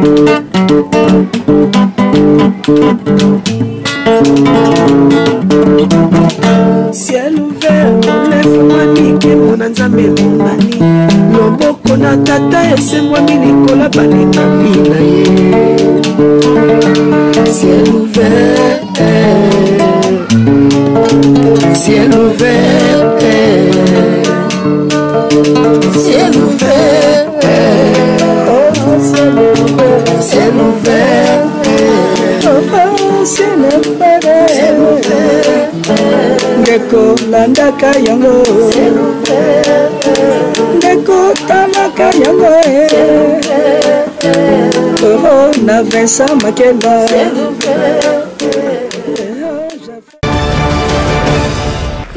Ciel ouvert lefungwami nkembo na nzambe emonani loboko na tata esembwami likolo balingami na ye ciel ouvert ciel ouvert ciel ouvert oh, ciel ouvert ciel ouvert oh, ciel ouvert ndeko landaka yango ndeko talaka yango oh, na Vincent Makela.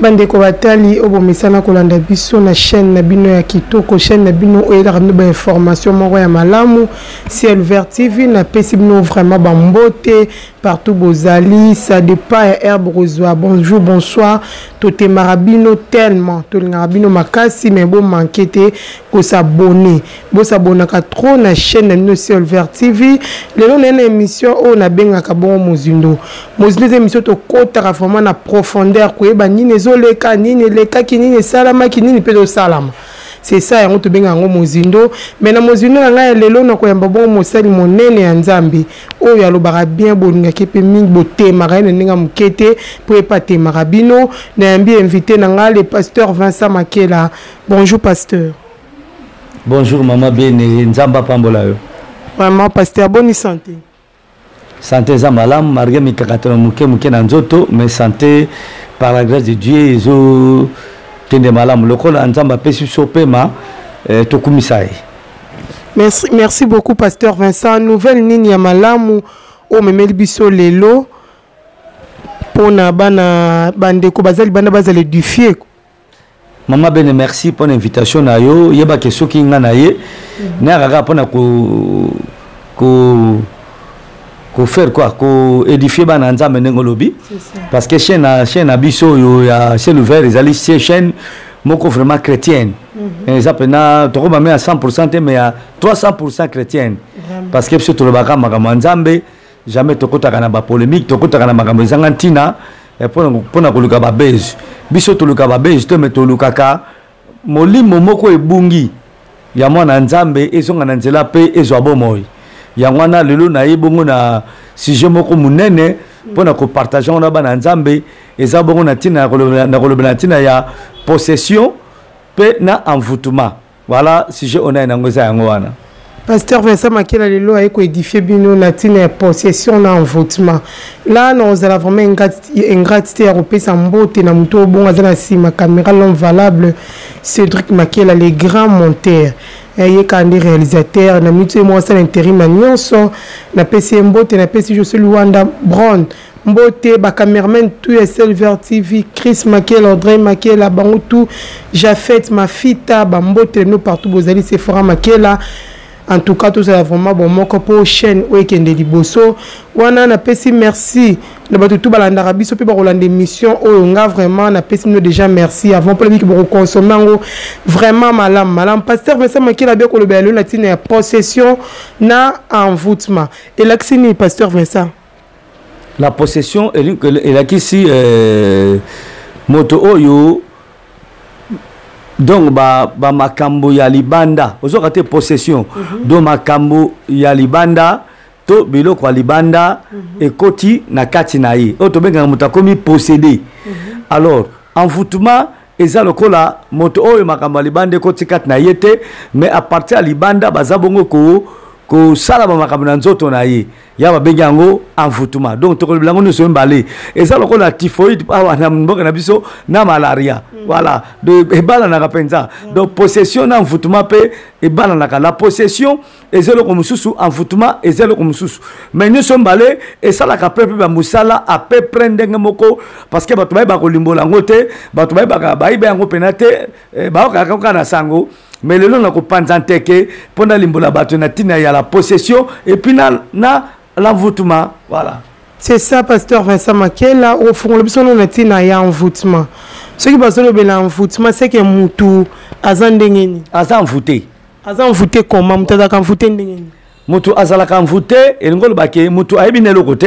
Bandeko batali oyo bomesana kolanda biso na chaîne na bino ya kitoko, chaîne na bino oyo eyelaka bino bainformation moko ya malamu, Ciel Vert TV, napesi bino vraiment bambote partout bozali. Ça dépend ya heure bokozwa. Bonjour, bonsoir. Totemaka bino tellement, tolingaka bino makasi, mais bomanke te kosabone. Bosabonaka trop na chaîne na bino Ciel Vert TV. Lelo naye na émission oyo nabengaka bongo Mozindo. Mozindo eza émission tokotaka vraiment na profondeur, koyeba nini ezoleka, nini elekaki, nini esalamaki, nini mpe ezosalama. C'est ça yango tobengaka yango Mozindo. Mais na Mozindo na ngai ya lelo nakoyamba bongo mosali monene ya Nzambe oyo alobaka bien, bolingaki mpe mingi, botemaka ye na ndenge ya moke te mpo ye mpe atemaka bino. Nayambi invité na ngai, le pasteur Vincent Makela. Bonjour pasteur. Bonjour maman Bene, Nzambe apambola yo. Vraiment pasteur, bonne santé. Santé eza malamu malgré mikakatano moke moke na nzoto, mais santé par la grâce de Dieu ezo kende malamu lokola Nzambe apesi biso pema, tokumisa ye. Merci, merci beaucoup pasteur Vincent. Nouvelle nini ya malamu omemeli biso lelo pona bana bandeko bazali bana bazali édifier? Maman Bene, merci pour l'invitation na yo. Yeba ke soki nga na ye, na kaka pona ko ko ko faire quoi, ko édifier bana Nzambe ndenge olobi. Parce que chaîne na chaîne na biso yo ya ciel ouvert ezali chaîne moko vraiment chrétienne. Eza pena tokoma mais à 100% te, mais à 300% chrétienne. Parce que biso tolobaka makambo ya Nzambe, jamais tokotaka na ba polémique, tokotaka na makambo ezanga ntina. Mpona koluka ba buzz. Biso toluka ba buzz te, mais tolukaka molimo moko ebungi ya mwana Nzambe ezonga na nzela pe ezwa bomoi. Yango wana lelo na ye bongo na sujet moko monene mpona kopartage yango na bana Nzambe, eza bongo na ntina ya kolobela, na kolobela na ntina ya possession pe na envoûtement. Voilà sujet on a nango eza yango wana. Pasteur Vincent Makela lelo aye ko édifier bino na ntina ya possession na envoûtement. Là nous allons vraiment ingrate te ya kopesa mbote na moto oyo bongo aza na nsima caméra, l'homme valable Cédric Makela, le grand monteur. Ye kaka nde réalisateur na mito ye moko asala intérim ya nyonso. Napesi ye mbote, napesi José Luanda Brown mbote, ba cameraman tout ya Ciel Vert TV, Chris Makela, Audrey Makela, bango tout, Jafet Mafita, ba mbote no partout bozali, Sephora Makela. En tout cas tozala vraiment bon moko po chaîne oyo ekende liboso. Wana napesi merci na bato tout balandaka biso pe bakolanda émission oyo. Nga vraiment napesi bino déjà merci avant po nabiki bokokonsome yango vraiment malamu malamu. Pasteur Vincent Makela abe kolobela lelo na ntina ya possession na envoûtement. Elakisi nini pasteur Vincent? La possession elakisi moto oyo donc ba makambo ya libanda, ozoka te possession. Donc makambo ya libanda to biloko ya libanda ekoti na kati na ye. Oyo tobengaka moto akomi possédé. Alors envoûtement eza lokola moto oyo makambo ya libanda ekoti kati na ye te, mais à partir ya libanda baza bongo kosala ba makambo na nzoto na ye. Ya babengi yango envoûtement. Donc tokolobela yango nyonso mibale. Eza lokola typhoïde awa na mboka na biso na malaria. Voilà. De ebalanaka mpenza. Donc possession na envoûtement pe ebalanaka. La possession eza eloko mosusu, envoûtement eza eloko mosusu. Mais nyonso mibale esalaka pe pe ba mosala à peu près ndenge moko, parce que bato bayebaka kolimbola yango te, bato bayebaka bayiba yango pena te, bayokaka kaka na sango. Mais lelo na kopanza nteke mpo na limbola bato na ntina ya la possession et puis na l'envoûtement. Voilà. C'est ça pasteur Vincent Makela, ofungola biso na ntina ya envoûtement. Soki bazolobela envoûtement, c'est que mutu aza ndenge nini? Aza envoûté. Aza envoûté comment? Mutu azalaka envoûté ndenge nini? Moto azalaka envoûté, elingi oloba ke moto ayebi na eloko te,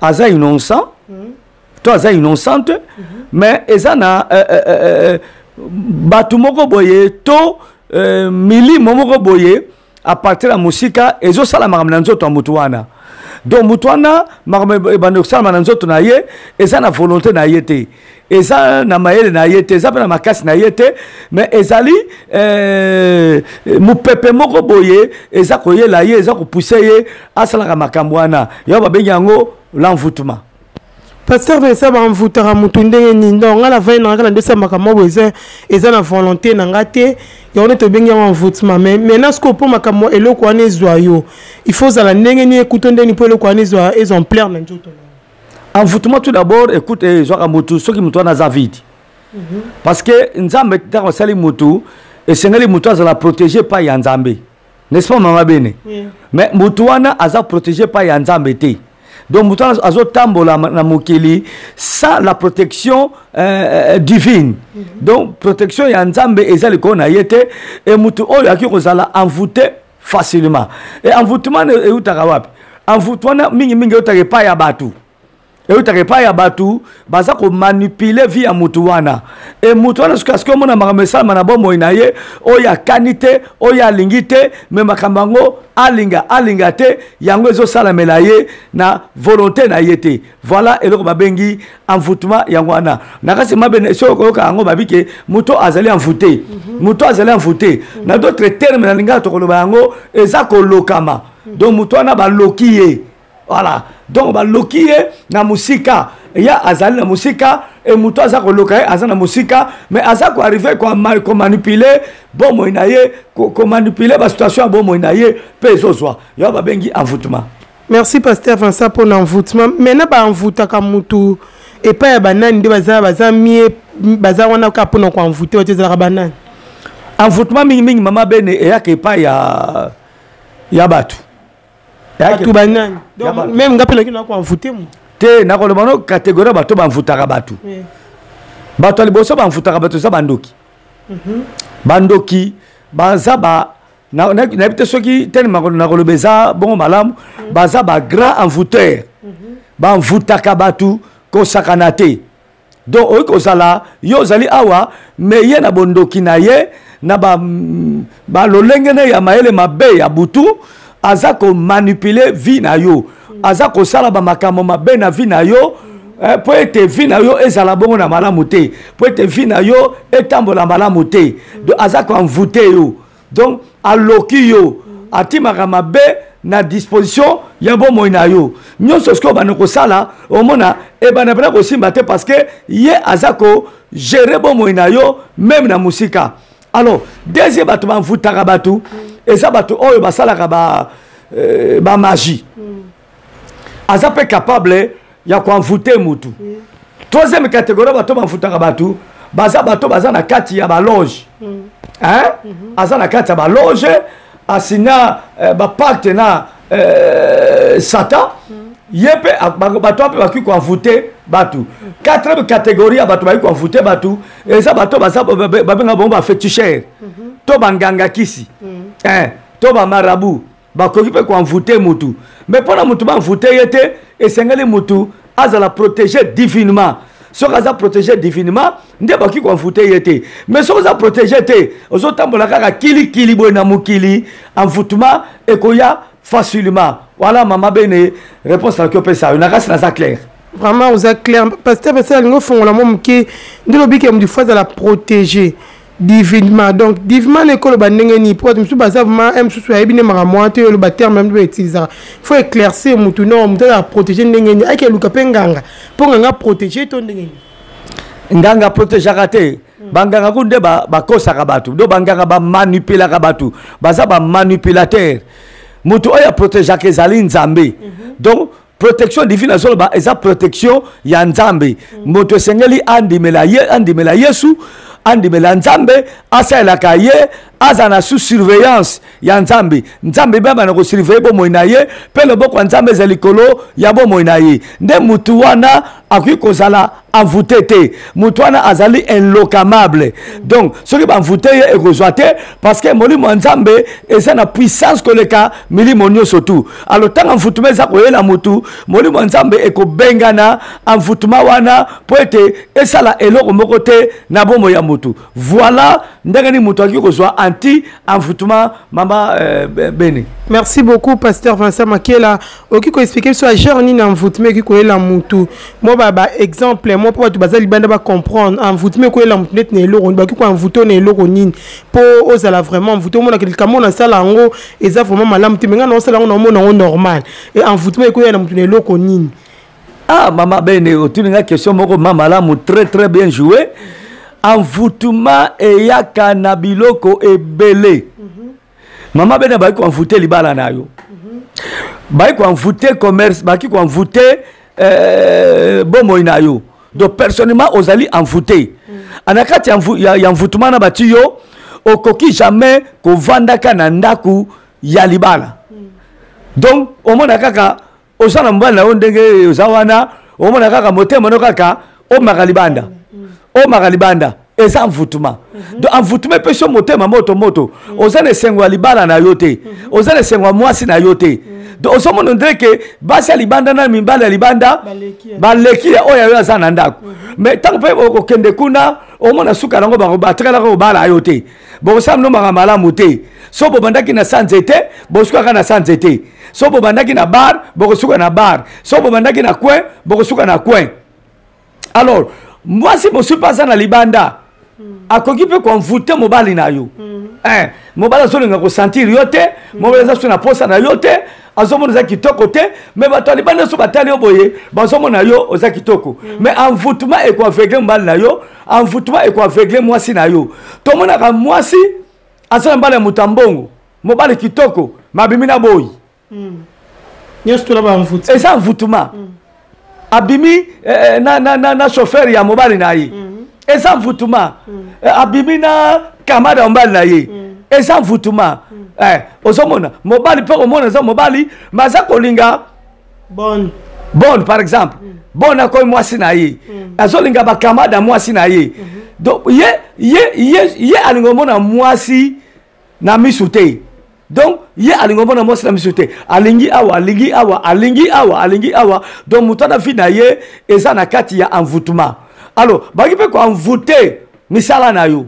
aza innocent to aza innocente, mais eza na bato moko boye to milimo moko boye à partir ya mosika ezosala makambo na nzoto ya motu wana. Donc motu wana, makambo ebandi kosalama na nzoto na ye, eza na volonté na ye te, eza na mayele na ye te, eza mpe na makasi na ye te, mais ezali mopepe moko boye eza koyela ye, eza kopousser ye asalaka makambo wana. Yango babengi yango l'envoûtement. Pasteur Vincent, baenvoûtaka motu ndenge nini? Donc ngai navandi na nga kaka, ndesa makambo boye, eza na volonté na nga te, yango nde tobengi yango envoûtement. Mais maintenant sikoyo, mpo makambo eloko wana ezwa yo, il faut ozala ndenge nini, ekuto ndenge nini mpo eloko wana ezwa ampleur na nzoto na? Envoûtement, tout d'abord, écoute, ezwaka motu soki motu wana aza vide, parce que Nzambe, ntango asali motu, esengeli motu azala protégé par ya Nzambe, n'est-ce pas, mama Bene? Oui. Mais motu wana aza protégé par ya Nzambe te. Donc motu wana azotambola na mokili sans la protection divine. Donc protection ya Nzambe eza likolo na ye te, e motu oyo akoki kozala envoûté facilement. E envoûtement eutaka wapi? Envoûtement mingimingi eutaka epai ya bato, eutaka epai ya bato baza komanipuler vie ya motu wana. E motu wana soki asiki omona makambo esalama na bomoi na ye oyo akani te, oyo alingi te, mais makambo yango, alinga alinga te, yango ezosalamela ye na volonté na ye te. Voilà eloko babengi envoûtement. Yango wana na kasi mabene, soki okoyoka yango, babi ke moto azali envoûté, moto azali envoûté. Na d'autres termes, nalingaka tokoloba yango eza kolokama. Donc moto wana baloki ye. Voilà, donc baloki ye na mosika, ya azali na mosika, e moto aza koloka ye aza na mosika, mais aza koarriver komanipuler bomoi na ye, komanipuler basituation ya bomoi na ye, mpe ezozwa yo babengi envoûtement. Merci, pasteur Vincent, mpona envoûtement. Maintenant, baenvoûtaka mutu epai ya banani nde baza mie, baza wana kaka mpona koenvoûter bato? Ezalaka banani? Envoûtement mingimingi, mama Bene, eyaka epai ya bato. Bato banani? Même nga mpe naki na koenvoûter mo? Te, nakoloba no catégorie ya bato baenvoûtaka bato. Bato ya liboso baenvoûtaka bato eza bandoki. Bandoki baza ba, nayebi te soki telema nakoloba eza bongo malamu, baza bagrand envoûteur, baenvoûtaka bato kosakana te. Donc oyoki kozala yo ozali awa, mais ye na bondoki na ye, na balolenge ba ne ya mayele mabe ya butu, aza komanipuler vie na yo, aza kosala bamakambo mabe na vie na yo, mpo ete vie na yo ezala bongo na malamu te, mpo ete vie na yo etambola malamu te. Donc aza koenvoûter yo, donc aloki yo, atimaka mabe na disposition ya bomoi na yo nyonso. Soki obanda kosala, omona ebanda mpena kosimba te, parce que ye aza kogérer bomoi na yo même na mosika. Alors, deuxième bato baenvoûtaka bato eza bato oyo basalaka bamagie, ba aza mpe capable ya koenvoûter mutu. Troisième catégorie, bato baenvoûtaka bato, baza bato baza na kati ya baloge, hein? Aza na kati ya baloge, asigna bapacte na Satan. Ye mpe bato mpe bakoki koenvoûter bato. Quatrième catégorie ya bato bakoki koenvoûter bato eza bato baza babenga bango baféticheur to banganga kisi, to bamarabout, bakoki mpe koenvoûter mutu. Mais mpona mutu baenvoûter ye te, esengeli mutu azala protégé divinement. Soki aza protégé divinement, nde bakoki koenvoûter ye te. Mais soki oza protégé te, ozotambola kaka kilikili boye na mokili, envoûtement ekoya facilement. Voilà, mama Bene, réponse nakoki opesa yo na kasi naza clair. Vraiment, oza clair, pasteur. Pasteur, alingi ofongola mwa moke nde lobi ke mutu faut azala protégé divinement. Donc divinement na ekoloba ndenge nini? Po bato mosusu baza vraiment mosusu ayebi nde makambo wana te, oloba terme mpe bautilisaka, faut éclaircir mutu. Non, mutu azala protégé ndenge nini? Ake eluka mpe nganga mpo nganga protégé to ndenge nini? Nganga protégeaka te. Banganga ku nde bakosaka bato. Do banganga bamanipulaka bato, baza bamanipulateur. Moto oyo aprotégeaka ezali Nzambe. Donc protection divine, azoloba eza protection ya Nzambe. Moto esengeli andimela ye, andimela Yesu, andimela Nzambe, asalelaka ye. Aza na sous surveillance ya Nzambe. Nzambe mpe abanda kosurveille bomoi na ye, mpe loboko ya Nzambe eza likolo ya bomoi na ye. Nde mutu wana akoki kozala envoûté te. Mutu wana azali inlocamable. Donc soki ba envoûté ye, ekozwa te, parce que molimo ya Nzambe eza na puissance koleka milimo nyonso tu. Alors ntango envoûtement eza koyela mutu, molimo ya Nzambe ekobengana envoûtement wana mpo ete esala eloko moko te na bomoi ya mutu. Voilà ndenge nini moto akoki kozwa anti envoûtement, mama Bene. Merci beaucoup, pasteur Vincent Makela. Okoki koexpliquer biso genre nini envoûtement ekoki koyela mutu? Mwa ba exemple mwa mpo bato baza libanda bacomprendre. Envoûtement ekoyela mutu neti na eloko, bakoki koenvoûter na eloko nini mpo ozala vraiment envoûté, omonaka likambo nasala yango eza vraiment malamu te, mais ngai naosala yango, naomona yango normal? E envoûtement ekoyela mutu na eloko nini? Ah, mama Bene, otuni nga question moko ma malamu, très très bien joué. Envoûtement eyaka na biloko ebele. Mama Bene, baki koenvoûter libala na yo, baki koenvoûter commerce, baki koenvoûter bomoi na yo. Donc personnellement ozali envoûté. Ana kati ya envoûtement na bati yo, okoki jamais kovandaka na ndako ya libala. Donc omona kaka oza na mobali na yo, ndenge oza wana, omona kaka motema no kaka omaka libanda, omaka libanda. Eza envoûtement. Donc envoûtement epesi yo motema moto moto. Oza na esengo ya libala na yo te, oza na esengo ya mwasi na yo te. Donc ozomona ondire ke basi ya libanda na mibali ya libanda baleki ya oyo yo aza na ndako. Mais ntango mpe okokende kuna, omona suka nango batikalaka kobala yo te, bokosala bino makambo malamu te. So bobandaki na sa nzete, bosukaka na sa nzete. So bobandaki na bar, bokosuka na bar. So bobandaki na coin, bokosuka na coin. Alors mwasi mosusu mpe aza na libanda, akoki mpe koenvoûter mobali na yo. Eh, mobali azolinga kosentir yo te, mobali aza so na posa na yo te, azomona oza kitoko te, mais bato ya libanda nyonso batali yo boye, bazomona yo oza kitoko. Mais envoûtement ekoaveugler mobali na yo, envoûtement ekoaveugler mwasi na yo. Tomonaka mwasi aza na mobali ya moto ya mbongo, mobali kitoko, mabimi na boyi. Nyonso tola baenvoûte. Eza envoûtement. Abimi na chauffeur ya mobali na ye, eza envoûtement. Abimi na camarade ya mobali na ye, eza envoûtement. Ozomona mobali mpe komona eza mobali, mais aza kolinga bonne. Bonne, par exemple, bonne akoyi mwasi na ye, azolinga bacamarade ya mwasi na ye. Donc ye alinga omona mwasi na misu te. Donc ye alingi omona mwasi na misu te, alingi awa, alingi awa, alingi awa, alingi awa. Donc moto ana vie na ye eza na kati ya envoûtement. Alors baki mpe koenvoûter misala na yo.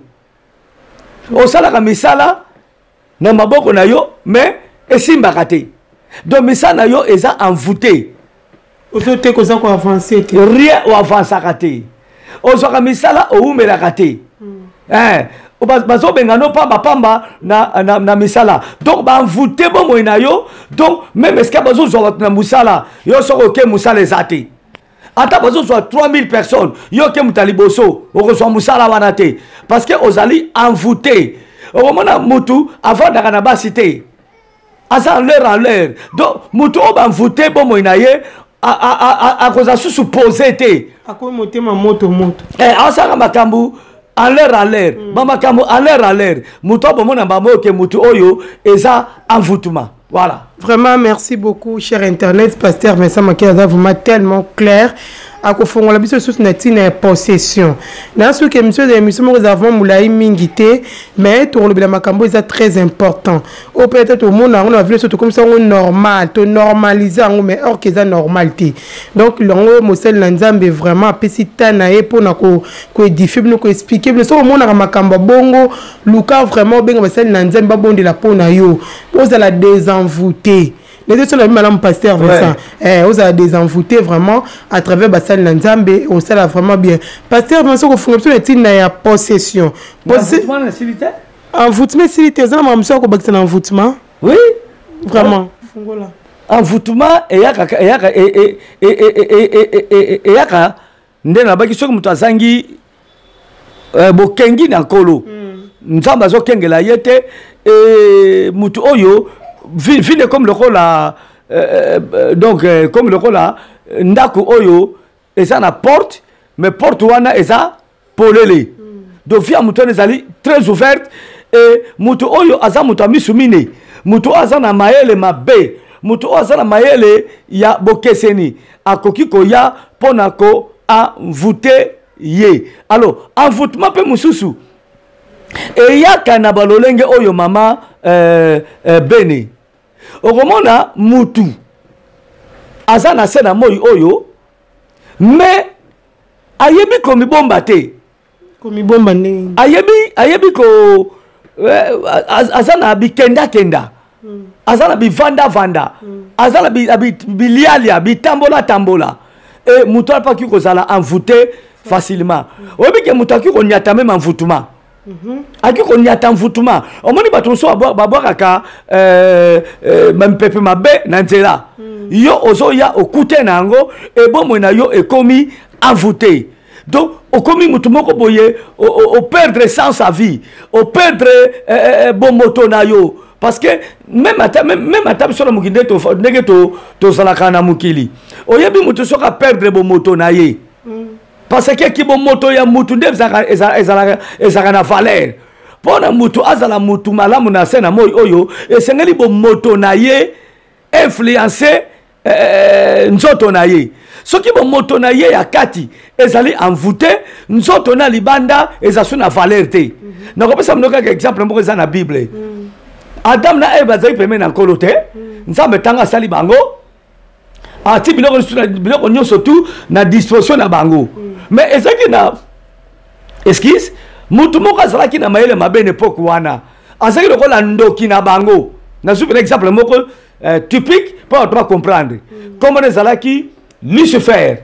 Osalaka misala na maboko na yo, mais esimbaka te. Donc misala na yo eza envoûté. Ozo te koza koavancer te. Rien, oavansaka te, ozwaka misala, owumelaka te. Eh, bazobenga no pamba pamba na misala. Donc baenvoûter bomoi na yo. Donc même esika bazozwa bato na mosala, yo soki oke, mosala eza te. Ata bazozwa 3000 personnes, yo oke moto ya liboso, okozwa mosala wana te, parce que ozali envoûté. Okomona mutu avandaka na basi te, aza en l'air, en l'air. Donc motu oyo baenvoûter bomoi na ye akozala susu posé te. Akomi motema moto moto. Eh, asalaka makambo en l'air, en l'air, bamakambo en l'air, en l'air. Moto abomona bango ke motu oyo eza envoûtement. Voilà. Vraiment, merci beaucoup, cher internet. Pasteur Vincent Makela aza vraiment tellement clair. Akofongola biso lisusu na ntina ya possession. Na soki émission eza émission moko eza vraiment molai mingi te, mais tokolobela makambo eza très important oyo peut-être tomona yango na bavile so, tokomisa yango normal, tonormalise yango, mais or ke eza normal te. Donc yango mosali na Nzambe vraiment apesi ta na ye mpona koédifier bino, koexpliquer bino. Soki omonaka makambo ya bongo, luka vraiment obenga basali na Nzambe, babondela mpo na yo, ozala désenvoûté. Nete so na bi malamu, pasteur Vincent, eh, ozala désenvoûté vraiment à travers basali na Nzambe, osala vraiment bien. Pasteur Vincent, kofunga biso na ntina ya possession. Envoûtement esili te, eza na makambo mosusu akobakisa na envoûtement? Oui. Vraiment, fungola. Envoûtement eyaka nde nabaki soki moto azangi bokengi na Nkolo, Nzambe azokengela ye te. Motu oyo vine comme lokola donc comme lokola ndako oyo eza na porte, mais porte wana eza polele. Donc vie ya moto wana ezali très ouverte. E moto oyo aza moto ya misu mine, moto oyo aza na mayele mabe, moto oyo aza na mayele ya bokeseni, akoki koya mpo na ko envoûter ye. Alors envoûtement mpe mosusu eyaka na balolenge oyo, mama Bene, okomona mutu aza na se na moi oyo, mais ayebi komibomba te. Komibomba ndenge? Ayebi ko aza na bikendakenda, aza na bivandavanda, aza na bilialia, bitambola-tambola. E moto wana mpe akoki kozala envoûté facilement. Oyebi ke moto akoki konyata même envoûtement, akoki konyata envoûtement. Omoni bato mosusu babwakaka bampepe mabe na nzela. Yo ozoya, okute na yango, ebomoi na yo ekomi envoûté. Donc okomi motu moko boye, operdre sens à vie, operdre bomoto na yo, parce que même ata biso na mokili, ndenge tozalaka na mokili, oyebi motu soki aperdre bomoto na ye, parce que kibomoto ya mutu nde ezalaka na valeur. Mpo na mutu azala mutu malamu na se na moi oyo, esengeli bomoto na ye influence nzoto na ye. Soki bomoto na ye ya kati ezali envoûté, nzoto na libanda eza so na valeur te. Nakopesa bino kaka exemple moko eza na Bible. Adam na Eve bazali pembeni na Nkolo te. Nzambe, ntango asali bango, ati biloko, biloko nyonso tu na disposition na bango. Mais ezalaki na excuse, mutu moko azalaki na mayele mabe na epoke wana, azalaki lokola ndoki na bango. Nazwi mpena exemple moko typique mpo bato bacomprendre. Komona ezalaki Lucifer.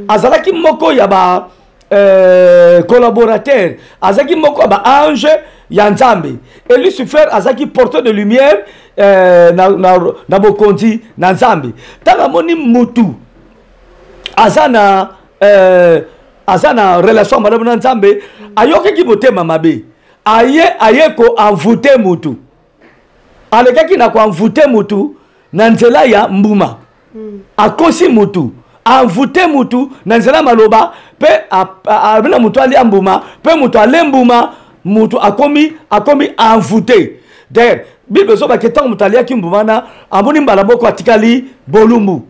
Azalaki moko ya ba collaborateur, azalaki moko ya baange ya Nzambe. E Lucifer azalaki porteur de lumière na bokonzi na Nzambe. Ntango amoni mutu aza na relation malamu na Nzambe, ayokaki motema mabe. Aye koenvoûter mutu. Alekaki na koenvoûter mutu na nzela ya mbuma. Akosi mutu, envoûter mutu na nzela maloba, mpe abina mutu alia mbuma, mpe mutu ale mbuma, mutu akomi envoûté. D'ailleurs, Bible ezobaki, ntango mutu aliaki mbuma wana, amoni mbala moko atikali bolumbu,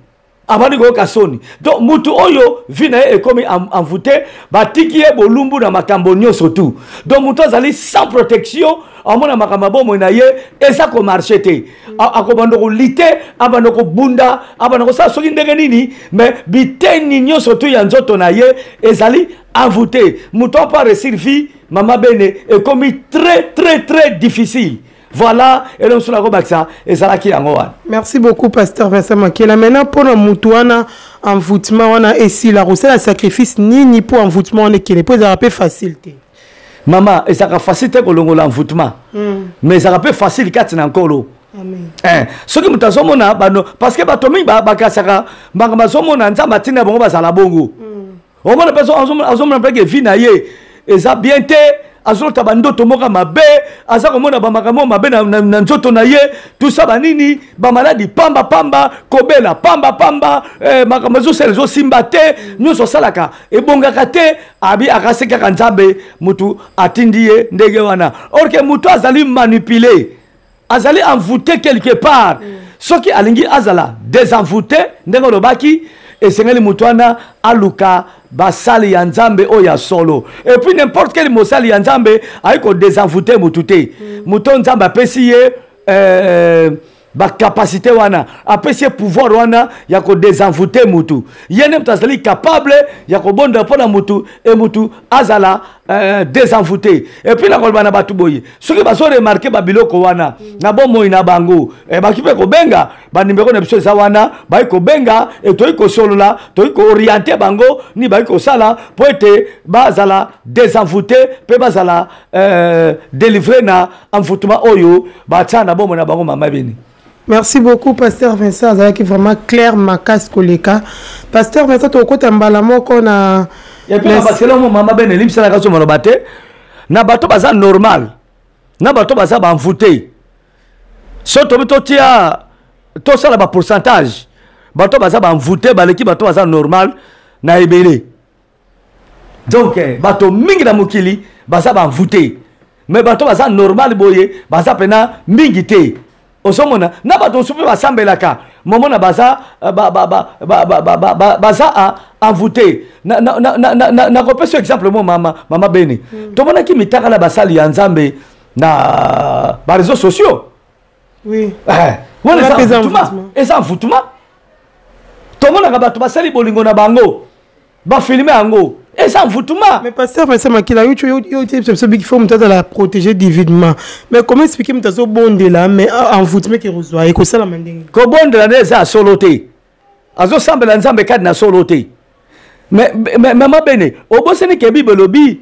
abandi koyoka soni. Donc mutu oyo vie na ye ekomi envoûté, batiki ye bolumbu na makambo nyonso tu. Donc mutu azali sans protection, amona makambo ya bomoi na ye eza komarcher te. Akobanda kolutter, abanda kobunda, abanda kosala soki ndenge nini, mais biteni nyonso tu ya nzoto na ye ezali envoûté. Moto mpo aréussir vie, mama Bene, ekomi très très très difficile. Voilà, eloko mosusu nakobakisa ezalaki yango wana. Merci beaucoup, pasteur Vincent Makela. Maintenant, mpona mutu wana envoûtement wana esila, kosala sacrifice nini mpo envoûtement wana ekende, mpo ezalaka mpe facile te? Mama, ezalaka facile te kolongola envoûtement, mais ezalaka mpe facile kati na Nkolo. Soki moto azomona bano, parce que bato mingi bakasaka makambo, azomona Nzambe atinda bango bazala bongo. Omona mpe azomona mpe ke vie na ye eza bien te, azolota bandoto moko mabe, aza komona bamakambo mabe na nzoto na ye, tusa banini, bamaladi pamba pamba, kobela pamba pamba, makambo ezosala ezosimba te, nyonso asalaka ebongaka te. Abi akasi kaka Nzambe mutu atindi ye ndenge wana. Or que mutu azali manipulé, azali envoûté quelque part. Soki alingi azala désenvoûté, ndenge olobaki, esengeli moto wana aluka basali ya Nzambe oyo ya solo. Et puis n'importe quel mosali ya Nzambe ayi kodésenvoûter motu te. Moto Nzambe apesi ye bacapacité wana, apesi ye pouvoir wana ya kodésenvoûter mutu, ye nde moto azali capable ya kobondela mpo na mutu, e mutu azala désenvoûté. Et puis nakoloba na bato boye: soki bazoremarquer babiloko wana na bomoi na bango, baki mpe kobenga banimero na biso eza wana. Baki kobenga e, toyi kosolola, toyi koorienter bango ni baki kosala mpo ete bazala désenvoûté mpe bazala délivré na envoûtement oyo batia na bomoi na bango, mama Beni. Merci beaucoup, pasteur Vincent. Azalaki vraiment clair makasi koleka. Pasteur Vincent, tokokota mbala moko na Et puis na baselo mo, mama Bene, elimbisanaka so maloba te, na bato baza normal na bato baza baenvoûté, so tobi totia, tosala bapourcentage, bato baza baenvoûté baleki bato baza normal na ebele. Donc bato mingi na mokili baza baenvoûté. Mais bato baza normal boye baza mpena mingi te. Ozomona na bato mosusu mpe basambelaka, momona baza baza envoûté. Nakopesa exemple mo, mama, mama Bene. Tomonaki mitakala basali ya Nzambe na baréseaux sociaux. Wana eza envoûtement. Tomonaka bato basali bolingo na bango, bafilme yango, eza envoûtement. Mais pasteur Vincent Makila, yo yo biso biki faut moto azala protéger divinement, mais comment expliquer moto azobondela mais envoûtement ke kozwa ekosalama ndenge? Kobondela nde eza ya solo te, azosambela Nzambe kati na solo te. Mais mama Bene, obosani ke Bible elobi,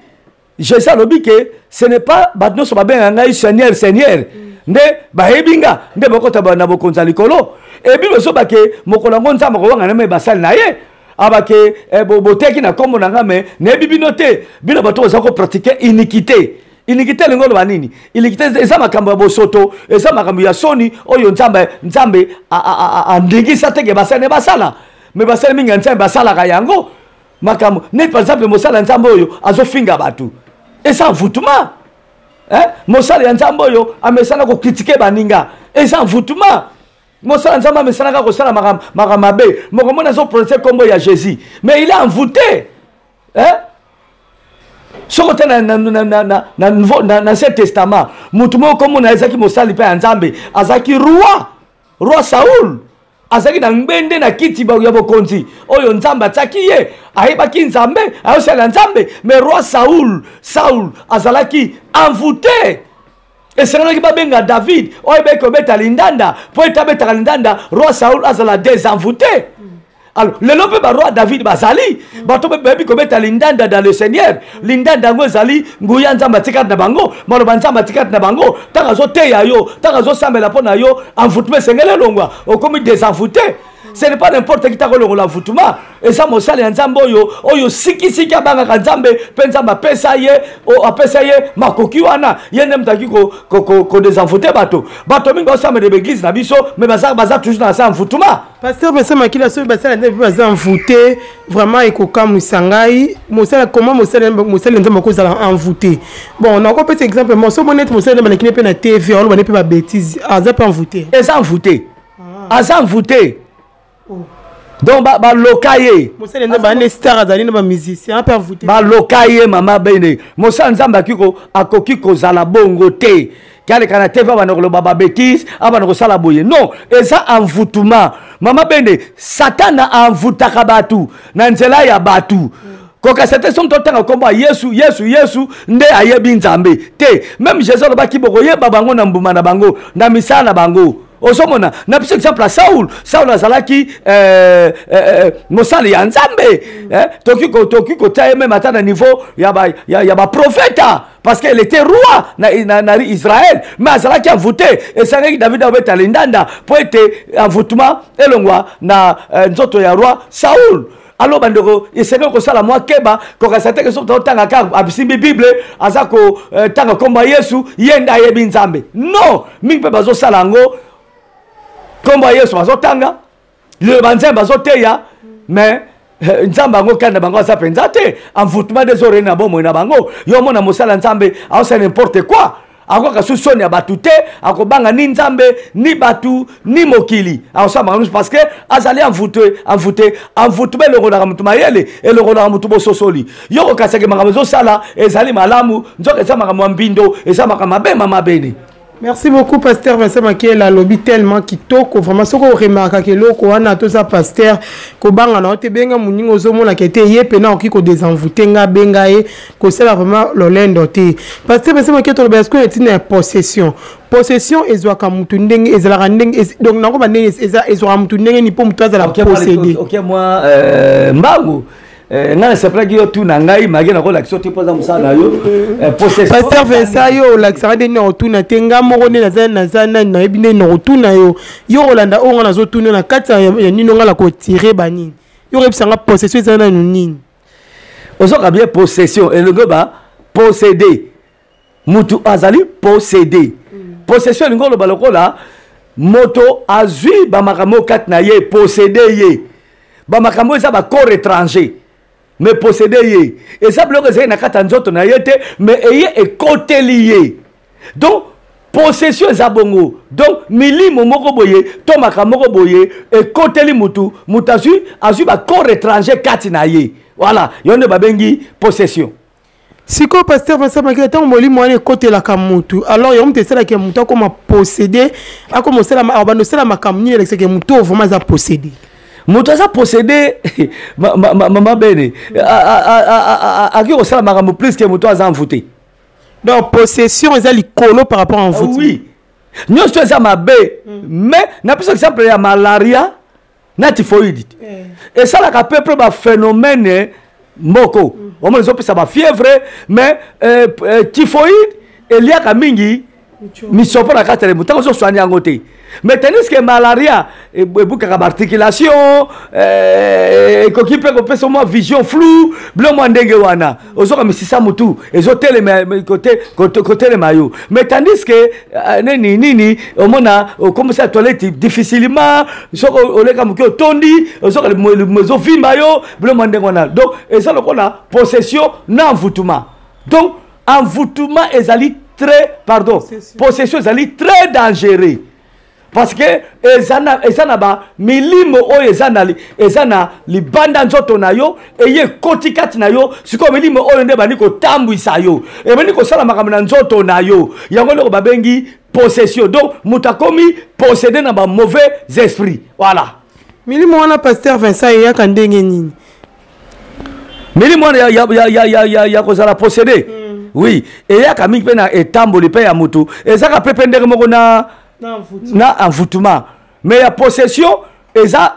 Jésus alobi ke ce n'est pas bato nyonso babengaka ngai Seigneur, Seigneur nde bayebi nga nde bakota na bokonzi ya likolo. E Bible ezoba ke mokolo yango Nzambe akowanga na me basali na ye, abake eh, boteki na nkombo na nga, me nayebi bino te, bino bato boza kopratiquer iniquité. Iniquité elingi oloba nini? Iniquité eza makambo ya bosoto, eza makambo ya soni oyo Nzambe andingisa teke basali ne basala. Me basali mingi ya Nzambe basalaka yango. Makambo neti par exemple mosala ya Nzambe oyo azofinga bato, eza envoûtement, eh? Mosala ya Nzambe oyo amesana kocritiquer baninga, eza envoûtement. Mosala Nzambe amesanaka kosala makambo mabe, moko mona azoprononcer nkombo ya Jésus, mais il est envoûté, eh? Soko te na Ancien Testament, motu moko komona ezalaki mosali mpe ya Nzambe, azalaki roi Saul. Azalaki na ngbende na kiti ya bokonzi oyo Nzambe atiaki ye, ayebaki Nzambe, ayosala Nzambe, mais roi Saul azalaki envoûté. Esengelaki babenga David oyo ayebaki kobeta lindanda, mpo ete abetaka lindanda, roi Saul azala désenvoûté. Alors lelo mpe baroi David bazali, bato bayebi kobeta lindanda dans le Seigneur. Lindanda yango ezali nguya Nzambe atikati na bango, maloba Nzambe atikati na bango. Ntango azoteya yo, ntango azosambela mpo na yo, envoûtement esengeli elongwa, okomi désenvoûté. Ce n'est pas n'importe qui tako longola envoûtement. Eza mosali ya Nzambe oyo sikisiki abangaka Nzambe mpe Nzambe apesa ye makoki wana, ye nde moto aki kodésenvoûter bato. Bato mingi baosambela baéglise na biso, mais baza toujours na sa envoûtement. Pasteur Vincent Makila, soki basala nde mpe baza envoûté, vraiment ekokamwisa ngai. Mosala, comment mosala Nzambe akozala envoûté? Bon, nakopesa exemple mo, so omoni neti mosala Nzambe alekini mpe na TV, oloba nde mpe babêtises, aza mpe envoûté? Eza envoûté, aza envoûté. Donc baloka ye. Mosali Nzambe ane star, azali na bamusicien mpe envoûté? Baloka ye, mama Bene. Mosala Nzambe akoki kozala bongo te, aleka na TV, abanda koloba babêtises, abanda kosala boye. Non, eza envoûtement, mama Bene. Satana envoûtaka bato na nzela ya bato. Kokasa te soki totanga nkombo ya Yesu, Yesu, Yesu nde ayebi Nzambe te. Même Jésus alobaki bokoyeba bango na mbuma na bango, na misala na bango. Ozomona na biso exemple ya Saul. Saul azalaki mosali ya Nzambe, toki kotia ye même ata na niveau ya baprofeta, parce qu'il était roi na Israël, mais azalaki envoûté. Esangaki David abeta lindanda mpo ete envoûtement elongwa na nzoto ya roi Saul. Alors bandeko, esengeli kosala mwa keba. Kokasa teke soki totanga kaka abisimbi Bible, aza kotanga nkombo ya Yesu, ye nde ayebi Nzambe. Non, mingi mpe bazosala yango, nkombo ya Yesu bazotanga, liloba Nzambe bazoteya, mais Nzambe yango kani na bango aza mpenza te. Envoûtement nde ezoreni na bomoi na bango. Yo omona mosala Nzambe aosala n'importe quoi, akoka su soni ya bato te, akobanga ni Nzambe, ni bato, ni mokili, akosala makambo nyonso parce que azali envoûté, envoûté. Envoûtement elongolaka motu mayele, elongolaka motu bososoli. Yo kokasaki makambo ezosala ezali malamu, nzoka eza makambo ya mbindo, eza makambo mabe, mama Bene. Merci beaucoup, pasteur Vincent Makela. Alobi tellement kitoko. Vraiment, soki oremarquaka eloko wana, toza pasteur, kobanga na yo te, benga moninga ozomonaka ete ye pena okoki kodésenvoûter nga, benga ye, kosala vraiment lolendo te. Pasteur Vincent Makela, toloba sikoyo etina ya possession. Possession ezwaka mutu ndenge ezalaka ndenge, donc nakoba ndenge ezwaka mutu ndenge ni mpo mutu azala possédé? Ok, moi mbangu ngai nasepelaki yo tuna ngai mage, nakolakisa yo te mpo aza mosala na yo. Pasteur Vincent, yo olakisaka nde nini? Otuna te, nga moko nde naza nani, nayebi nde nakotuna yo. Yo kolanda oyo nga nazotuna yo na kati ya nini, nga na kotire banini, yo koyebisanga possession eza nanu nini? Ozoka bien, possession elingi ba possédé, mutu azali possédé. Possession elingi oloba lokola moto azwi bamakambo kati na ye, possédé ye, bamakambo eza bacorps étranger. Mais possédé ye eza biloko ezali na kati ya nzoto na ye te, mais eye ekoteli ye. Donc possession eza bongo. Donc milimo moko boye to makambo moko boye ekoteli mutu, mutu azwi bacorps étranger kati na ye. Voilà, yo nde babengi possession. Sikoyo, pasteur Vincent Makila, ntango molimo wana ekotelaka motu, alors yango moto esalaka motu akoma possédé, akoma osala, abanda osala makambo nini elakisaka motu oyo vraiment aza possédé? Moto aza possédé, mama Bene, akoki kosala makambo plus que moto aza envoûté. Donc possession eza likolo par rapport à envoûtement? Oui, nyonso eza mabe. Mais napesa exemple ya malaria na typhoïde. Esalaka peu près baphénomène moko. Omona ezopesa bafièvre, mais typhoïde eliaka mingi misopo na kati ya lemo ntango ozoswani yango te, mais tandis que malaria ebukaka baarticulation, ekoki mpe kopesa mwa vision flou, bilo mwa ndenge wana, ozoka misisa motu ezotelema kotelema yo. Mais tandis que nini nini, omona okomisa toilette difficilement, soki oleka moke otondi, ozoka ezovimba yo, bilo mwa ndenge wana. Donc eza lokola possession na envoûtement. Donc envoûtement ezali très, pardon, possession ezali très dangereux, parce que eza na bamilimo oyo eza na libanda nzoto na yo, eye ekoti kati na yo. Sikoyo milimo oyo nde ebandi kotambwisa yo, ebandi kosala makambo na nzoto na yo. Yango ndeko babengi possession. Donc moto akomi possédé na bamauvais esprit, voilà. Milimo wana, pasteur Vincent, eyaka ndenge nini? Milimo wana ya kozala possédé. Oui, eyaka mingi mpe na etamboli mpe ya motu. Ezaka mpe ndenge moko na envoûtement, mais ya possession eza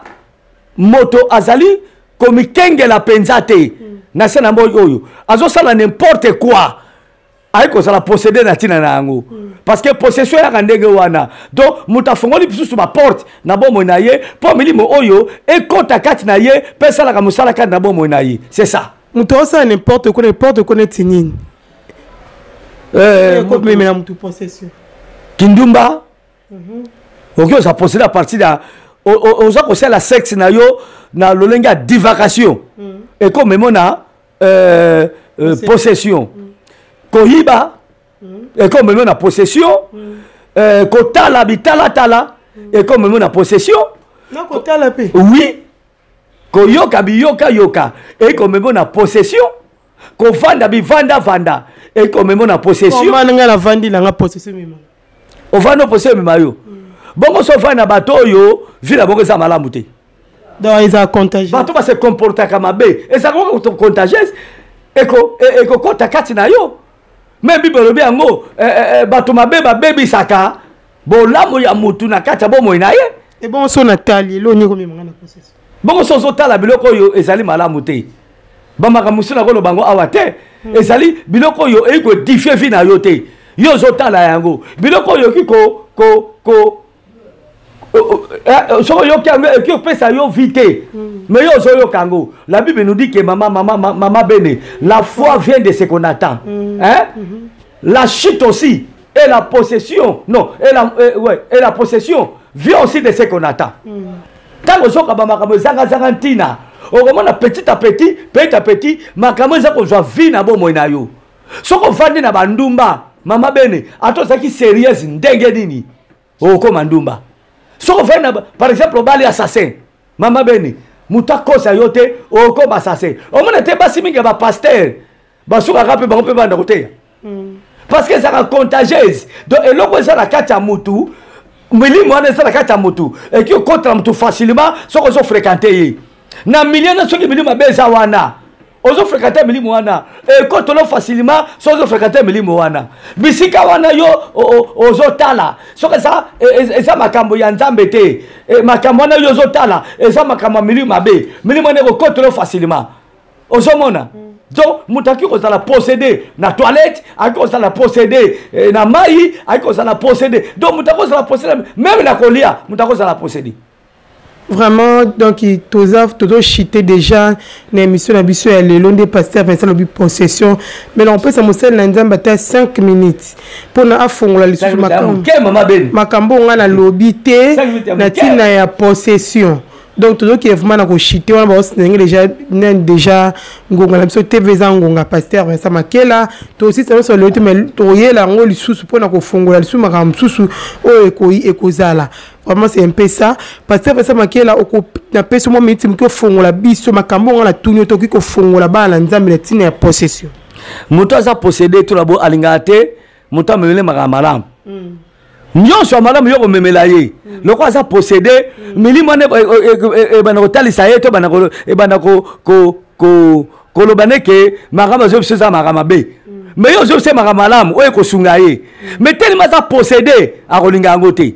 moto azali komikengela mpenza te. Na se na moi oyo azosala n'importe quoi, ayi kozala possédé na ntina na yango. Parce que possession eyaka ndenge wana. Donc moto afongoli lisusu baporte na bomoi na ye mpo milimo oyo ekɔta kati na ye mpe esalaka mosala kati na bomoi na ye, c'est ça. Moto osala n'importe quoi, n'importe quoi neti nini? Komemela motu possession? Kindumba. Okoki ozala possédé à partir ya oza kosala sexe na yo na lolenge ya divagation, ekomema na possession. Koyiba ekomema na possession. Kotala bitalatala ekomema na possession. Na kotala mpe? Oui, koyoka biyokayoka ekomema na possession. Kovanda bivandavanda ekomema na possession. Ngai navandi nanga, possession mema? Ovandi, possession emema yo. Bongo so ovandi na bato oyo vie na bango eza malamu te? Donc eza contagieux? Bato base comportaka mabe, ezalaka contagieuse, ekokɔta kati na yo. Mais Bible elobi yango, bato mabe babebisaka bolamu ya mutu na kati ya bomoi na ye. Ebongo so natali eloni ekomemanga na possession? Bongo so ozotala biloko oyo ezali malamu te, bamakambo mosusu nakoloba yango awa te, ezali biloko oyo eyi koédifier vie na yo te, yo ozotala yango. Biloko oyo okoki ko soki oyoki yango, ekoki kopesa yo vie te, mais yo ozoyoka yango. La Bible nous dit que, mama, mama, mama Bene, la foi vient de ce qu'on attend, hein? La chute aussi et la possession, non, ouais, et la possession vient aussi de ce qu'on attend. Ntango ozoka bamakambo ezangazanga ntina, okomona petit à petit, petit à petit, makambo eza kozwa vie na bomoi na yo. Soki ovandi na bandumba, mama Bene, ata ozalaki sérieuse ndenge nini, okokoma ndumba. Soki ovandi na, par exemple, obali assassin, mama Bene, moto akosa yo te, okokoma assassin. Omona te, basi mingi ya bapasteur basukaka mpe bango mpe banda koteya, parce que ezalaka contagieuse. Donc eloko eza na kati ya mutu, milimo wana eza na kati ya mutu, eki okotela mutu facilement soki ozofréquente ye na milieu na. Soki milimo mabe eza wana, ozofréquente milimo wana, ekotolo facilement. Soki ozofréquente milimo wana, bisika wana yo ozotala, soki eza makambo ya Nzambe te, makambo wana yo ozotala eza makambo ya milimo mabe, milimo wana ekokotolo facilement. Ozomona? Donc moto akoki kozala possédé na toilette, akoki kozala possédé na mai, akoki kozala possédé. Donc moto akoki kozala possédé même na kolia, moto akoki kozala possédé. Vraiment, donc toza tozochite déjà na émission na biso ya lelo nde pasteur Vincent alobi possession. Mais na kopesa mosali na Nzambe ata 5 minutes mpona afongola lisusu makambo ngai nalobi te na ntina ya possession. Donc tozoki vraiment na kochite wana, baosinenge déjà nani, déjà ngonga na biso TV eza ngonga. Pasteur Vincent Makela, tosisa nyonso lelo te, mais toyela yango lisusu mpona kofongola lisusu makambo mosusu oyo ekozala. Vraiment, c'est un peu ça. Pasteur Vincent Makela, napesi mwa miniti moke ofongola biso makambo ngo na tuni oyo tokoki kofongola bana na Nzambe na ntina ya possession. Moto aza possédé, to na bo alingaka te moto amemele makambo malamu. Nyonso ya malamu yo komemela ye, lokola aza possédé, milimo wana ebanda kotalisa ye to ebanda koloba neke makambo azoyi biso eza makambo mabe. Mais yo ozoyebisa makambo malamu oyo ekosunga ye, mais telema aza possédé, akolinga yango te.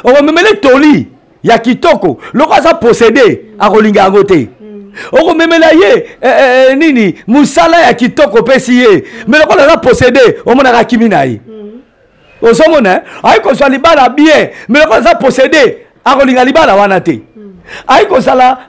Okomemele toli ya kitoko, lokola aza possédé, akolinga yango te. Okomemela ye nini, mosala ya kitoko opesi ye, mais lokola aza possédé, omonaka akimi na ye. Ozomona, ayi kozwa libala bien, mais lokola aza possédé, akolinga libala wana te. Ayi kozala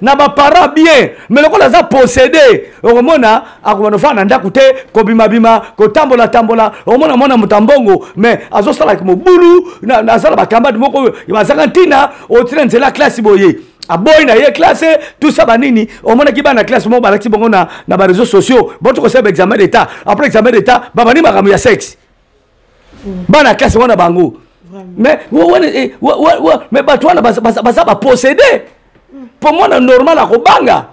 na baparent bien, mais lokola aza possédé, okomona akobanda ofanda na ndako te, kobimabima, kotambola-tambola. Okomona mwana moto ya mbongo, mais azosala mobulu, azala bakambade moko oyo bazanga ntina. Otina nzela classe boye, aboyi na ye classe, tout ça banini. Omonaki bana classe moko balakisi bongo na baréseaux sociaux, boti kosala baexamen d'état. Après examen d'état, babandi makambo ya sexe, bana classe wana bango. Mais mais bato wana baza bapossédé. Mpo mwana normal akobanga,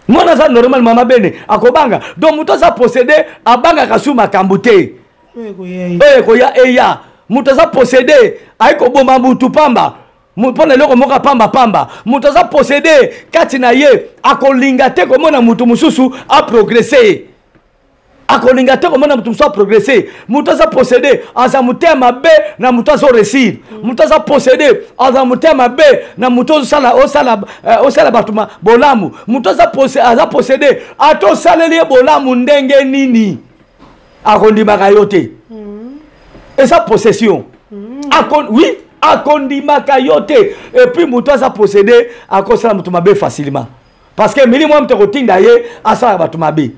mwana aza normal, mama bene, akobanga. Donc moto aza possédé abangaka su makambo te oyo ekoya eya. Moto aza possédé ayi koboma mutu pamba mpo na eloko moko pamba pamba. Moto aza possédé, kati na ye akolinga te komona moto mosusu aprogresse ye, akolinga te komona moto mosusu aprogresse. Moto aza possédé aza motema mabe na moto azoréussir. Moto aza possédé aza motema mabe na moto osala osala osala bato bolamu. Moto aza possédé, ata osaleli ye bolamu ndenge nini, akondimaka yo te. Eza possession. Oui, akondimaka yo te. Et puis moto aza possédé akosala moto mabe facilement, parce que milimo moto ekotinda ye asalaka bato mabe.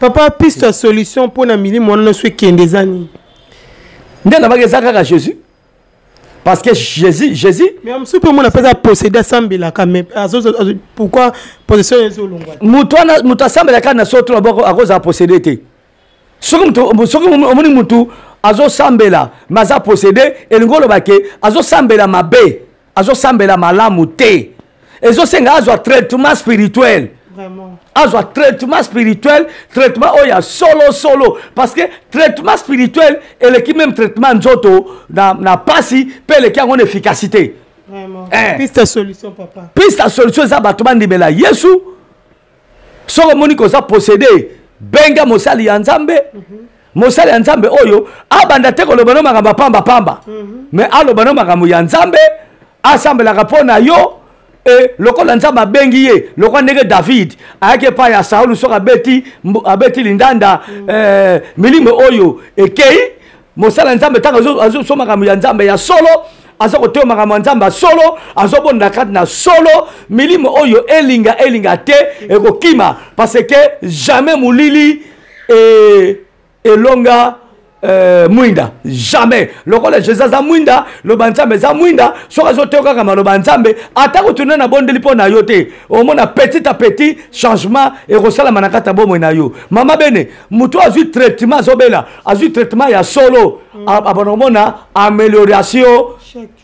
Papa, piste ya solution mpona milimo wana nyonso ekende eza nini? Nde nabaki, eza kaka Jésus, parce que Jésus, Jésus. Mais mosusu mpe omona mpe aza possédé, asambelaka, mais pourquoi possession ezolongwa? Moto wana, moto asambelaka na so to boko, akozala possédé te. Soki omoni motu azosambela mais aza possédé, elingi oloba ke azosambela mabe, azosambela malamu te. Ezosenga azwa traitement spirituel. Azwa traitement spirituel, traitement oyo ya solo solo, parce que traitement spirituel eleki même traitement nzoto na pasi, mpe eleki yango na efficacité. Eh. Piste ya solution, papa? Piste ya solution eza bato bandimela Yesu. Soki omoni koza possédé, benga mosali ya Nzambe. Mosali ya Nzambe oyo abanda te koloba no makambo ya pamba-pamba, mais aloba no makambo ya Nzambe, asambelaka mpo na yo. E lokola Nzambe abengi ye, lokola ndenge David ayaki epai ya Saulu, soki abeti lindanda, milimo oyo ekei. Mosala ya Nzambe, ntango azosoma makambo ya Nzambe ya solo, aza koteya makambo ya Nzambe ya solo, azobonda kati na solo, milimo oyo elinga elinga te, ekokima, parce que jamais molili elonga mwinda, jamais. Lokola Jésus aza mwinda, loba Nzambe eza mwinda. Soki azoteya kaka maloba Nzambe, ata kotuna na bondeli mpo na yo te, omona petit à petit changement ekosalama na kati ya bomoi na yo. Mama bene, moto azwi traitement, azobela, azwi traitement ya solo, abanda komona amélioration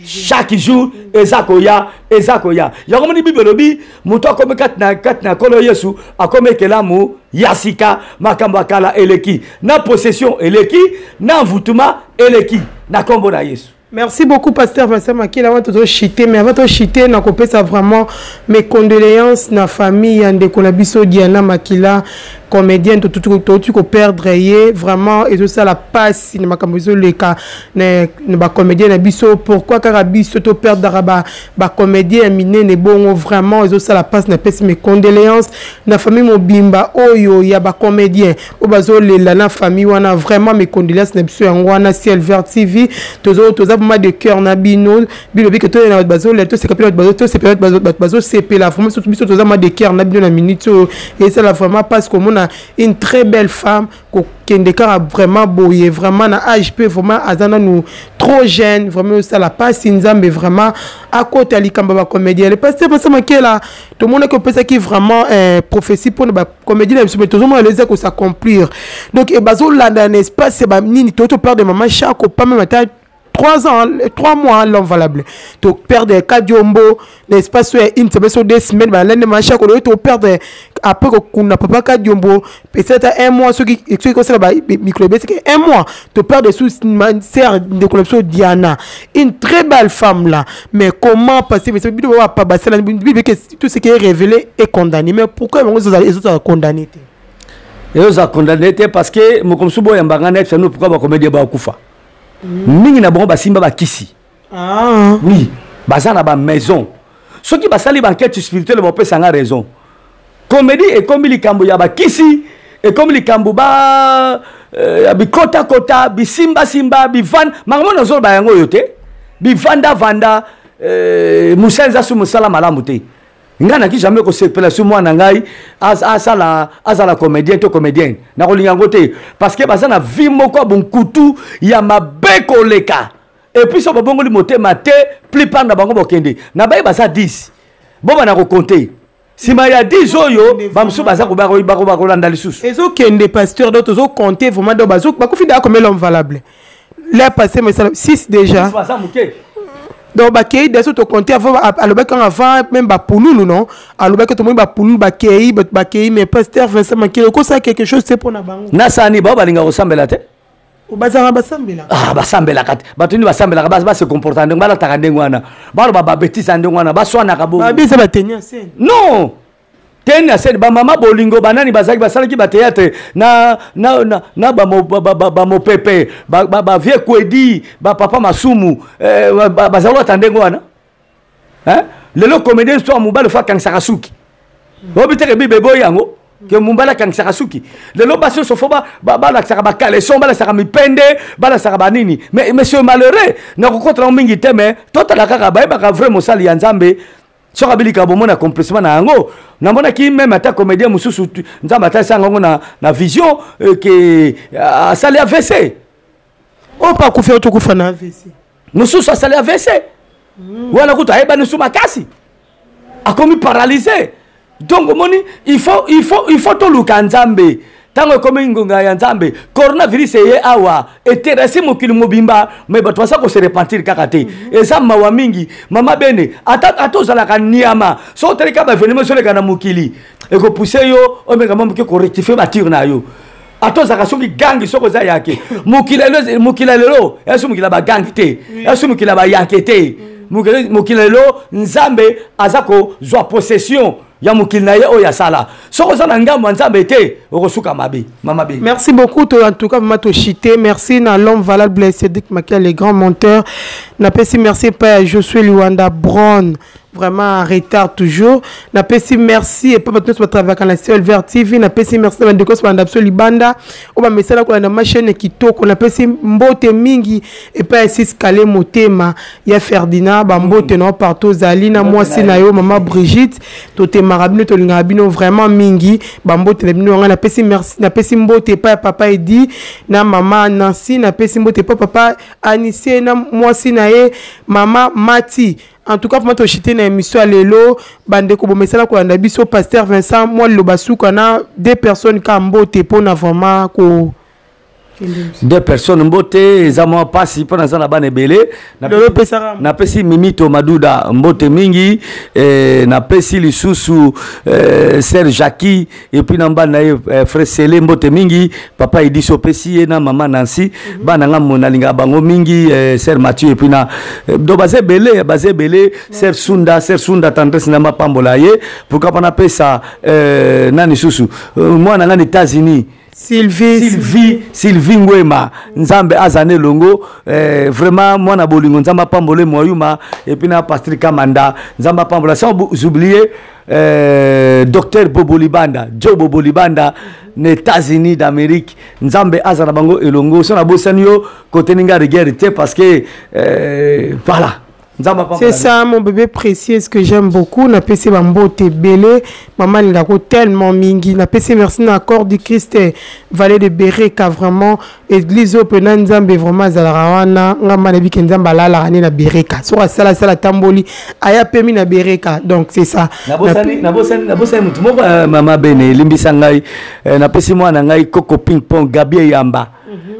chaque jour. Eza koya, eza koya. Yango moni Bible elobi, moto akomi kati na Nkolo Yesu akomi ekelamu ya sika, makambo ya kala eleki, na possession eleki, na envoûtement eleki, na nkombo na Yesu. Merci beaucoup, pasteur Vincent Makila. Avant de chuter, mais avant de chuter, nakopesa vraiment mes condoléances na famille ya ndeko na biso Diana Makila, comédienne, tout ko perdre ye. Vraiment, ezosala pasi na makambo ezoleka na ba comédien na biso. Pourquoi kaka biso to perdre ba comédien ya minene bongo? Vraiment, ezosala pasi. Napesi mes condoléances na famille mobimba oyo ya ba comédien oyo bazolela na famille wana. Vraiment, mes condoléances na biso yango wana. Ciel Vert TV, tozo toza vraiment de cœur na bino. Bilobi ke toyena bato bazolela, toseka mpe bato, tosepela bato bazosepela. Vraiment, surtout biso toza vraiment de cœur na bino na minute oyo. Ezala vraiment parce komona. Komona une très belle femme kokende kaka vraiment boye, vraiment na âge mpe vraiment aza nanu trop jeune, vraiment osala mpasi. Nzambe vraiment akota likambo ya bacomédien. Le pasteur Vincent Makela, tomonaki opesaki vraiment prophétie mpona bacomédien na biso, mais tozomona lelo eza kosaccomplir. Donc bazolanda na espace ya banini. To toperdre mama Chako, pas même ata 3 ans, 3 mois, l'homme valable. To perdre Kadiombo na espace oyo ya une semaine so 2 semaines, balande mama Chako. Loyo to perdre après kokunda papa Kadiombo, peut-être un mois, soki kosala mikolo ebesiki un mois, to perdre sous sœur, ndeko na biso Diana, une très belle femme là. Mais comment passer bino bapa basala bible que tout ce qui est révélé est condamné? Mais pourquoi bango ezozala condamné te? Ezozala condamné te parce que mokomosu mosusu boyambanga na yebisa no pourquoi bacomédien bakufa mingi na bango. Basimba bakisi. Oui, baza na bamaison. Soki basali baenquête spirituelle, bapesanga raison. Comédie ekomi likambo ya bakisi, ekomi likambo ba ya bikotakota, bisimbasimba, bivanda. Makambo nazoloba yango oyo te, bivandavanda. Mosala eza su mosala malamu te. Ngai naki jamais kosepela su mwana ngai asala, azala comédien to comédienne. Nakolinga yango te parce que baza na vie moko ya bonkutu ya mabe koleka. Et puis so babongoli motema te, plupart na bango bokende na baye baza 10, bo bana kocompter nsima ya 10 oyo bamosusu baza bakolanda lisusu. Ezokende, pasteur. Donc tozocompter vraiment. Donc bakufi daa combien, l'homme valable? L'heure passé, mais 6 déjà. Baza moke. Donc bakei deso tocompter avant. Alobaki kaka avant même bapululu, non? Alobaki tomoni bapululu bakei, bato bakei. Mais pasteur Vincent Makele, okosala quelque chose te mpo na bango? Nasani bao balingaka kosambela te. Bazalaka, basambelaka. Ah, basambelaka te. Bato nini basambelaka base comporta ndenge balataka ndenge wana, baloba babêtises ya ndenge wana, baswanaka bongo? Babi eza bateni ya scène. Non, teni ya scène, bamama bolingo banani bazalaki, basalaki bathéâtre na bamopepe, bavie kwedi, bapapa masumu, bazalaki ata ndenge wana. Hein? Lelo comédien so ya mobali fo akangisaka suki. Oyebi teke bible eboyi yango ke mobali akangisaka suki. Lelo basi nyonso fo balakisaka bacaleçon, balakisaka mipende, balakisaka banini. Mais monsieur, malheureux, nakokotela yango mingi te, mais totala kaka bayebaka vrai mosali ya Nzambe. Soki abilika bomona accomplissement na yango. Namonaki même ata comédien mosusu, Nzambe atalisa yango na vision ke asali AVC. Oyo mpe akufi, oyo tokufa na AVC. Mosusu asali AVC wana kutu ayebani su makasi, akomi paralysé. Donc omoni, il faut toluka Nzambe ntango ekomi ngonga ya Nzambe. Coronavirus eye awa, eterasi mokili mobimba, mais bato baza kose repentir kaka te. Eza mawa mingi, mama bene. Ata ozalaka niama, so oteleka baévénement ezoleka na mokili, ekopousse yo omeka mwa moke korectifier batir na yo. Ata ozalaka soki gangi, soki oza yake, mokili ya lelo eza mokili ya bagangi te, eza mokili ya bayanke te. Mokili lelo, Nzambe aza kozwa possession ya mokili na ye oyo asala. Soki oza na ngambo ya Nzambe te, okosuka mabe, mama be. Merci beaucoup. To, en tout cas, vraiment, tochité. Merci na l'homme valable Cédric Makia, le grand monteur. Napesi merci epai ya Josué Liwanda Brown, vraiment en retard toujours. Napesi merci epai bato nyonso batravaillaka na Ciel Vert TV. Napesi merci na bandeko nyonso balanda biso libanda, oyo bamesala kolanda ma chaîne kitoko. Napesi mbote mingi epai ya Sis Kale Motema ya Ferdinand. Bambote na yo partout ozali, na mwasi na yo mama Brigitte. Totemaka bino, tolingaka bino vraiment mingi. Bambote na bino yanga. Napesi merci, napesi mbote epai ya papa Edi na mama Nancy. Napesi mbote epai papa Anisie na mwasi na ye mama Mati. En tout cas, vraiment tochite na émission ya lelo. Bandeko bomesala kolanda biso, pasteur Vincent, mwa liloba suka na deux personnes ka mbote mpona vraiment ko Deux personnes mbote, eza mwa mpasi mpo naza na bana ebele. Lelo opesaka. Napesi Mimito Maduda mbote mingi, napesi lisusu sœur Jackie et puis na mbala na ye frère Sele mbote mingi. Papa Ediso opesi ye na mama Nancy. Bana nga mo nalingaka bango mingi, sœur Mathieu et puis na donc baza ebele, baza ebele. Sœur Sunda, sœur Sunda Tendresse, na mapambola ye. Pourquoi pas napesa nani susu, mwana nga na États-Unis? Sylvie. Sylvie, Sylvie Ngwema, Nzambe azane elongo, vraiment mwana bolingo, Nzambe apambole Mwayuma et puis na Patrick Kamanda, Nzambe apambola. Sans oublier docteur Bobo Libanda, Joe Bobo Libanda na États-Unis d'Amérique, Nzambe azana bango elongo. So nabosani yo, kote ninga rigueur te parce que voilà. C'est ça, mon bébé précieux, ce que j'aime beaucoup. Napesi bambote ebele. Maman alingako tellement mingi. Napesi merci na accord du Christ, vallée de Bereka, vraiment. Église oyo pena Nzambe vraiment azalaka wana. Nga ma nayebi ke Nzambe alalaka nde na Bereka. Soki asala sala tamboli, aya pemi na Bereka. Donc c'est ça. Nabosani nabosani nabosani motu moko mama Bene, elimbisa ngai. Napesi mwana ngai Koko Ping Pong, Gabi Eyamba.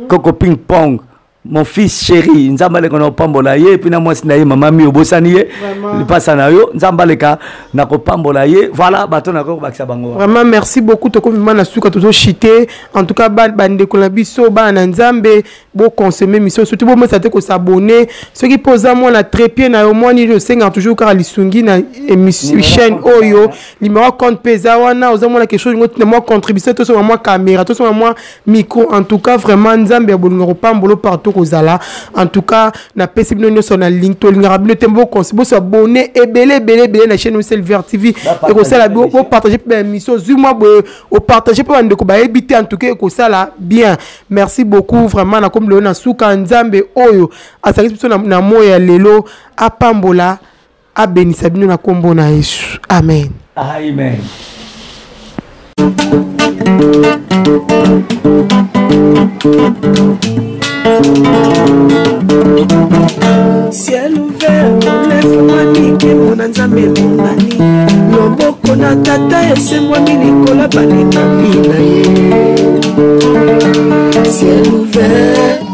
Koko Ping Pong, mon fils chéri, Nzambe aleka na kopambola ye, epuis na mwasi na ye mama mi, obosani ye, lipasa na yo, Nzambe aleka na kopambola ye. Voilà, bato na kobakisa bango. Vraiment merci beaucoup. Tokomi na suka, tozochite. En tout cas, bandeko na biso, bana na Nzambe, boconsommer mission, surtout bomesa te kos'abonner. Soki mpo oza mwana trépied na yo, mwani osengaka toujours kaka lisungi na émission, chaîne oyo, numéro compte mpe eza wana. Oza mwana quelque chose ngo tina mwa contribution, tosomba mwa caméra, tosomba mwa micro. En tout cas, vraiment, Nzambe ya bolingo kopambola partout kozala. En tout cas, napesi bino nyonso na link, tolingaka bino te. Bos'abonner ebele ebele ebele na chaîne Silver TV, ekosala bopartage mpe baémission. Zwi mwa boye, opartage mpe bandeko bayebi te. En tout cas, ekosala bien. Merci beaucoup vraiment. Nakomi lelo na suka. Nzambe oyo asangisi biso na moi ya lelo apambola, abenisa bino na nkombo na Yesu. Amen. Amen. Ciel ouvert efungwami, nkembo na Nzambe emonani, loboko na Tata esembwami likolo balekami na ye. Ciel ouvert.